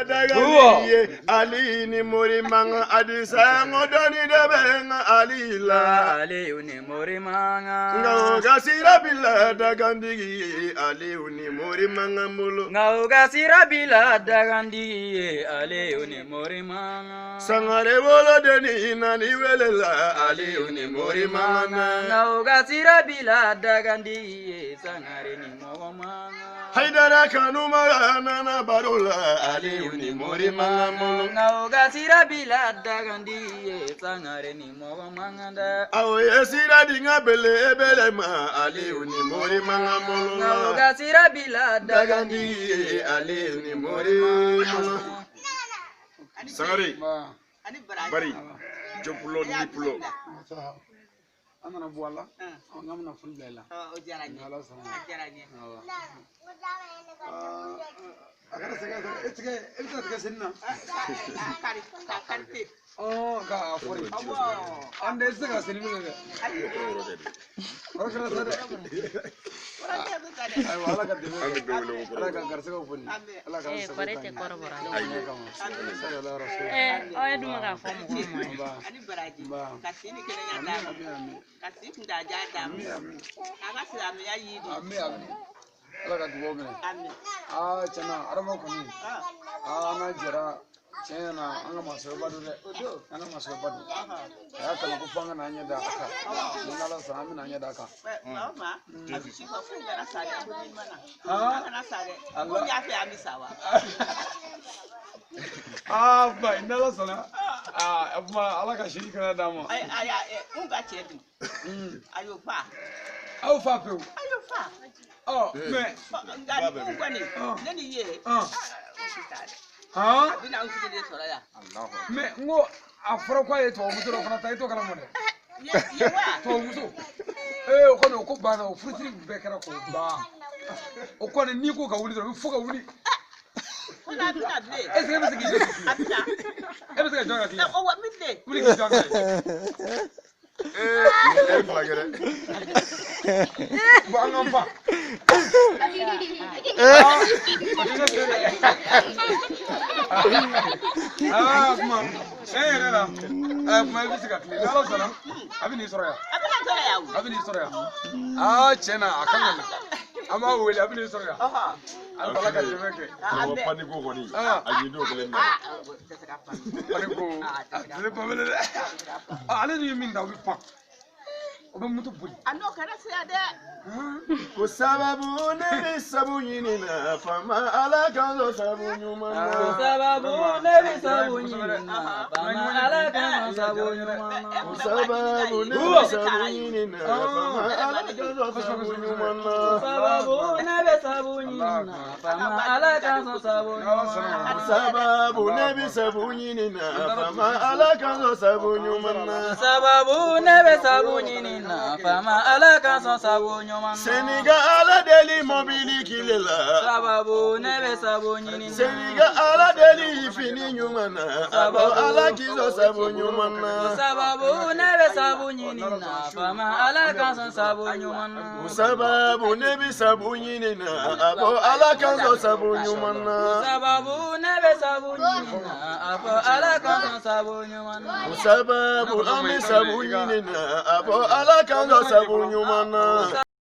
dagandi ye Ali ni mori mangan Adisa n ko dɔnni de bɛ n ka Ali la. Aliyu ni mori mangan. Nka o ka sira bila dagandigi ye Aliyu ni mori mangan bolo. Nka o ka sira bila dagandigi ye Aliyu ni mori mangan. Sangare wolodenni nani wele la Aliyu ni mori mangan na. Nka o ka sira bila dagandigi ye Sangare ni mɔgɔ mangan. Haidara Kanuma nana baro la Aliyu ni mori mangan bolo. Nka o ka sira bila dagandigi ye Sangare ni mɔgɔ mangan dɛ. Awo ye sira di n ka belebele ma Aliyu ni mori mangan bolo Nka o la. ka sira bila Dagandi dagandigi ye Aliyu ni mori mangan. Sangare Bari Jopulo Nipulo. An nana bɔ a la, an bɛna foli bila i la. O diyara n ye. Ala sɔnna. A diyara n ye. A kɛra sɛgɛn sɛgɛn e tigɛ e bɛ se ka tigɛ senni na. K'a kari k'a kari pe. K'a fɔri. Awɔ. An tɛ se ka senni min kɛ. Ayi. O kɛra sa dɛ. Kɔrɔkɛ bɛ sa dɛ. Ayiwa Ala ka dɛmɛ An bɛ kɛ. bɛɛ wele ko Ala kɔrɔ. ka garisigɛw foni. Amin. Ala ka sago Kɔrɔ k'an tɛ ye. kɔrɔbɔrɔ. Ayi. Sallallahu alaihi wa sallam. Aw ye dun k'a fɔ mɔgɔw ma. Nba. Ani baraji. Nba. Ka si ni kɛnɛya d'a Amin ma. amin amin. Ka si kuntaja d'a ma. Amin amin. A ka silamɛya yiri. Amin amin. Ala ka dugawu minɛ. Amin. Aa tiɲɛna Adama kɔni. Ah, Aa an n'an jɛra tiɲɛ yɛrɛ la an ka maasɔrɔba don dɛ. o don. An ka maasɔrɔba don. A y'a kanu ko fo an ka n'an ɲɛ da a kan. Ni Ala sɔnna an bɛna an ɲɛ da a kan. Maa o maa a bɛ si fɔ ko n kana sa dɛ ko n'i ma na. Han? An kana sa dɛ. Ko Allah. n y'a fɛ an bɛ sa wa. Aa ba ni Ala sɔnna. Aa o tuma Ala ka sini kɛnɛya d'an ma. Ayi ayi n ka cɛ dun. A y'o fa. Aw fa pewu. A y'o fa. Ɔ mɛ. Nka n kɔni ne ni ye. Han. O tɛ taa dɛ. Han. A bɛna anw sigilen sɔrɔ yan. Mɛ n ko a fɔra k'a ye tubabumuso dɔ fana ta i t'o kalama dɛ. Ye wa. Tubabumuso. Ee o kɔni o ko banna o furusiri bɛɛ kɛra k'o ban. O kɔni n'i ko ka wuli dɔrɔn i bɛ fo ka wuli. Ko n'a bɛna bilen. Est ce que e bɛ se k'i jɔ A bɛna. E bɛ se ka jɔ ka tilen? O wa min bilen. Wuli k'i jɔ ka tilen. Ee nin ye fila kɛ dɛ. Bon an k'an fa. Aa kuma tiɲɛ yɛrɛ la kuma i bɛ se ka tilen ni Ala sɔnna a bɛ n'i sɔrɔ yan. A bɛna sɔrɔ yan o. A bɛ n'i sɔrɔ yan. Aa tiɲɛ na a kan ka na. An b'a wele a bɛ n'i sɔrɔ yan. Ɔhɔ. Ala ka dɛmɛ kɛ. Karamɔgɔ paniko kɔni a ye don kelen na. Aa o tɛ se ka pan. Paniko Aa, a tɛ se ka tɛ se pan bilen dɛ. Ale dun ye min ta o bɛ pan. O bɛ moto boli. A n'o kɛra siya dɛ. Ko sababu ne bɛ sabu ɲini na faama Ala ka sɔn sabu ɲuman na. Sababu ne bɛ sabu ɲini na faama Ala ka sɔn sabu ɲuman na. Ko sababu ne bɛ sabu ɲini na faama Ala ka sɔn sabu ɲuman na. Sababu ne bɛ sabu ɲini na faama Ala ka sɔn sabu ɲuman na. Ko sababu ne bɛ sabu ɲini na faama Ala ka sɔn sabu ɲuman na. Sababu ne bɛ sabu ɲini na faama Ala ka sɔn sabu ɲuman na. Seniga Ala deli mobili kile la. Sababu ne bɛ sabu ɲini na. Seniga Ala deli fini ɲuman na. A bɔ Ala k'i sɔn sabu ɲuman na. Sababu ne bɛ sabu ɲini na faama Ala ka sɔn sabu ɲuman na. O sababu ne bɛ sabu ɲini na a bɔ Ala ka sɔn sabu ɲuman na. Sababu ne bɛ sabu ɲini na a fɔ Ala ka sɔn sabu ɲuman na. O sababu an bɛ sabu ɲini na a bɔ Ala ka sɔn sabu ɲuman na.